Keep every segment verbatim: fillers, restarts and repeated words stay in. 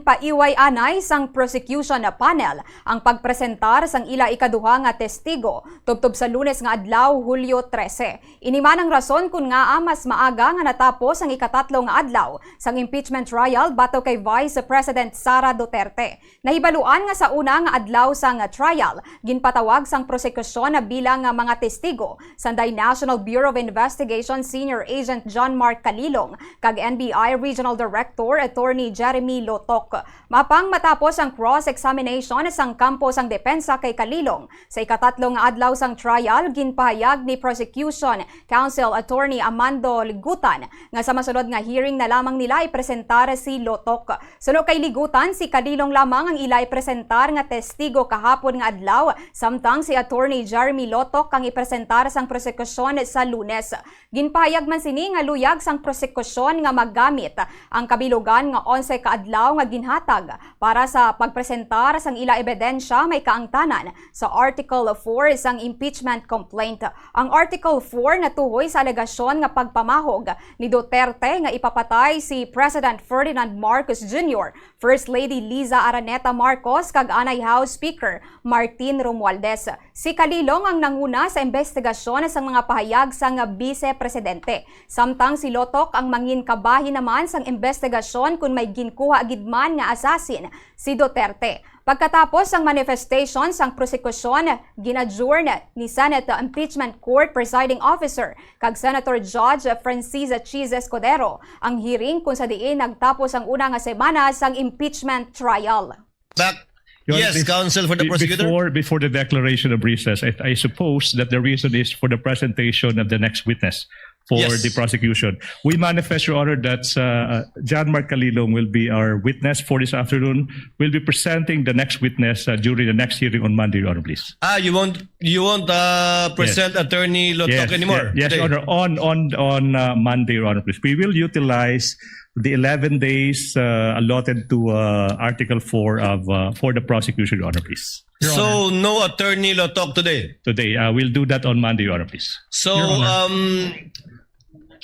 Paiway anay sang prosecution panel ang pagpresentar sang ila ikaduha nga testigo tubtob sa Lunes nga adlaw, Hulyo trese. Ini man ang rason kon ngaa mas maaga nga natapos ang ikatatlo nga adlaw sang impeachment trial batok kay Vice President Sara Duterte. Nahibaluan nga sa una nga adlaw sang trial, ginpatawag sang prosekusyon bilang mga testigo sanday National Bureau of Investigation Senior Agent John Mark Kalilong kag N B I Regional Director Attorney Jeremy Lotok. Mapang matapos ang cross-examination sang kampo sang depensa kay Kalilong, sa ikatatlo nga adlaw sang trial, ginpahayag ni Prosecution Counsel Attorney Amando Ligutan nga sa masunod nga hearing na lamang nila ipresentar si Lotok. Suno kay Ligutan, si Kalilong lamang ang ila ipresentar nga testigo kahapon nga adlaw, samtang si Attorney Jeremy Lotok ang ipresentar sang prosekusyon sa Lunes. Ginpahayag man sini nga luyag sang prosekusyon nga magamit ang kabilugan nga onse ka adlaw nga ginhatag para sa pagpresentar sang ila ebidensya may kaangtanan sa Article four sang impeachment complaint. Ang Article four natuhoy sa alegasyon nga pagpamahog ni Duterte nga ipapatay si President Ferdinand Marcos Junior, First Lady Liza Araneta Marcos, kag anay House Speaker Martin Romualdez. Si Kalilong ang nanguna sa imbestigasyon sang mga pahayag sang Bise Presidente, samtang si Lotok ang mangin kabahin naman sang imbestigasyon kon may ginkuha gid man nga assassin si Duterte. Pagkatapos sang manifestation sang prosekusyon, gin-adjourn ni Senate Impeachment Court Presiding Officer kag Senator Judge Francis Chiz Escudero ang hearing, kung sa diin nagtapos ang una nga semana sang impeachment trial. Back. Your Honor, yes, bef- counsel for the be- prosecutor. Before, before the declaration of recess, I, I suppose that the reason is for the presentation of the next witness for Yes. the prosecution. We manifest, Your Honor, that uh, John Mark Kalilong will be our witness for this afternoon. We'll be presenting the next witness uh, during the next hearing on Monday, Your Honor, please. Ah, you won't you won't uh, present Attorney Lotok Yes, anymore yes, yes, today? Your Honor. On on on uh, Monday, Your Honor, please. We will utilize the eleven days uh, allotted to uh, Article four of uh, for the prosecution, Your Honor, please. Your So Honor. No Attorney Lotok today. Today, uh, we'll do that on Monday, Your Honor, please. So Your Honor. Um,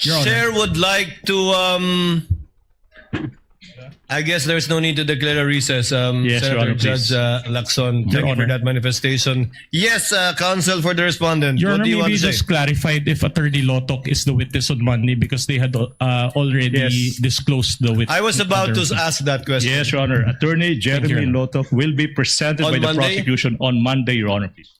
Your Honor. Chair would like to um, I guess there's no need to declare a recess. Um, Yes, Your Senator Honor, Judge please. Uh, Lacson, Your thank you for Honor. That manifestation. Yes, uh, counsel for the respondent. Your What Honor, do you want maybe to say? Just clarified if Attorney Lotok is the witness on Monday because they had uh, already Yes. Disclosed the witness. I was about to ask that question. Yes, Your Honor. Attorney Jeremy Your Honor. Lotok will be presented On by the Monday? Prosecution on Monday, Your Honor, please.